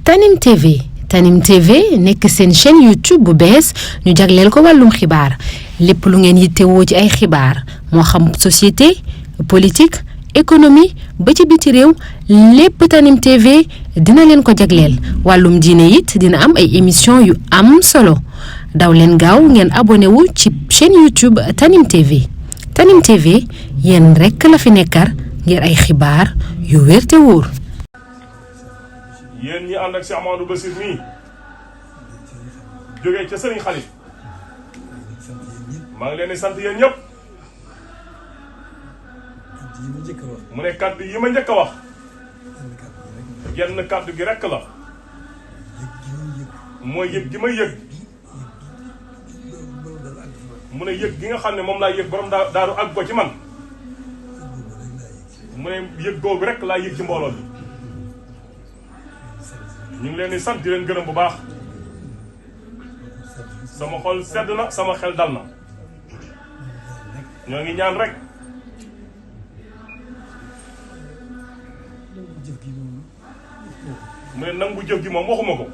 Tanim TV nekk seen chaîne YouTube bu bees ñu jagleel ko wàllum xibaar lépp lu ngeen yittewoo ci ay xibaar moo xam société politique économie ba ci biti réew lépp Tanim TV dina leen ko jagleel wàllum diine it dina am ay émission yu am solo daw leen gaaw ngeen abonné wu ci chaîne YouTube Tanim TV Tanim TV yéen rekk la fi nekkar ngir ay xibaar yu wér te wóor. yéen ñi ànd ak Cheikh Amadou Bassir mii jógee ca Serigne Khalif maa ngi leen di sant yéen ñëpp mu ne kàddu yi ma njëkk a wax genn kàddu gi rekk la mooy yëg gi may yëg mu ne yëg gi nga xam ne moom laa yëg borom daaru àgg ko ci man mu ne yëg googu rekk laa yëg ci mbooloo bi ñu ngi leen di sant di leen gërëm bu baax sama xol sedd na sama xel dal na ñoo ngi ñaan rek mu ne nangu jëf gi moom waxuma ko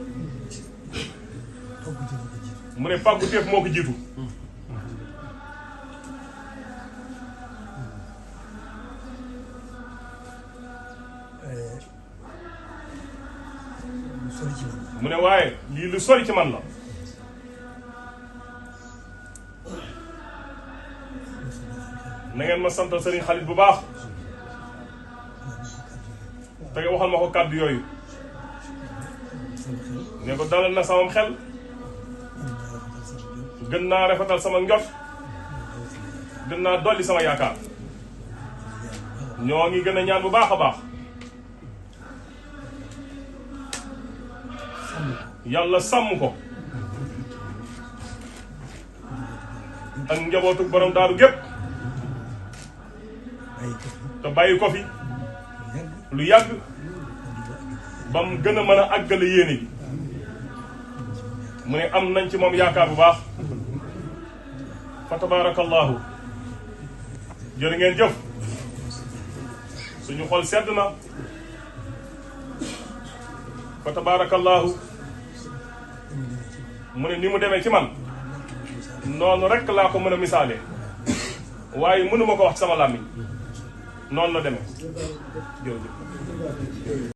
mu ne fàggu teef moo ko jiitu mu ne waaye lii lu sori ci man la na ngeen ma santal Serigne Khalif bu baax te nga waxal ma ko kàddu yooyu ne ko dalal na samam xel gën naa rafetal sama njot gën naa dolli sama yaakaar ñoo ngi gën a ñaan bu baax a baax yàlla sàmm ko ak njabootu borom daaru gépp te bàyyi ko fi lu yàgg ba mu gën a mën a àggale yéene gi mu ne am nañ ci moom yaakaar bu baax fa tabarakallahu jërë ngeen jëf suñu xol sedd na fa tabarakallahu mu ne ni mu demee ci man noonu rekk laa ko mën a misaale waaye mënuma ko wax sama làmmiñ noonu la demee jërëjëf